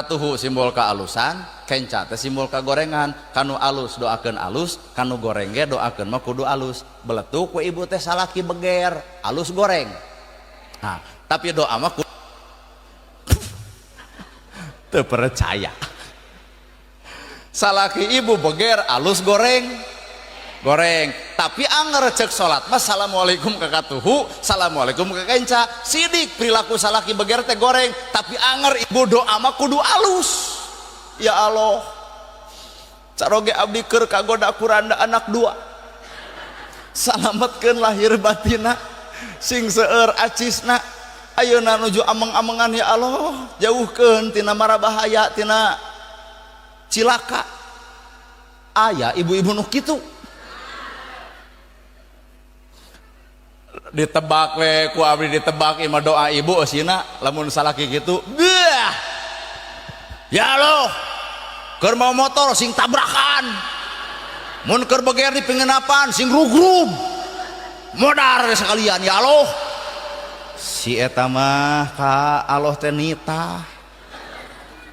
Tuhu simbol kealusan, kenca teh simbol kagorengan. Kanu alus doakeun alus, kanu goreng ge doakeun mah kudu alus. Beletuk we ibu teh salaki beger, alus goreng. Nah, tapi doa mah kudu teu percaya. Salaki ibu beger, alus goreng, goreng. Tapi anger cek salat mah assalamualaikum ka katuhu, assalamualaikum ka kenca. Sidik perilaku salaki beger teh goreng, tapi anger ibu doa mah kudu alus. Ya Allah, caroge abdi keur kagoda kuranda anak dua, salametkeun lahir batina, sing seueur acisna. Ayeuna nuju ameng-amengan, ya Allah, jauhkeun tina mara bahaya, tina cilaka. Aya ibu-ibu nu kitu ditebak we ku abdi, ditebak ima doa ibu eusina lamun salaki kitu. Bah, ya Allah, keur mau motor sing tabrakan, mun keur beger di penginapan sing rugrug modar sekalian. Ya Allah, si eta mah ka Allah teh nitah.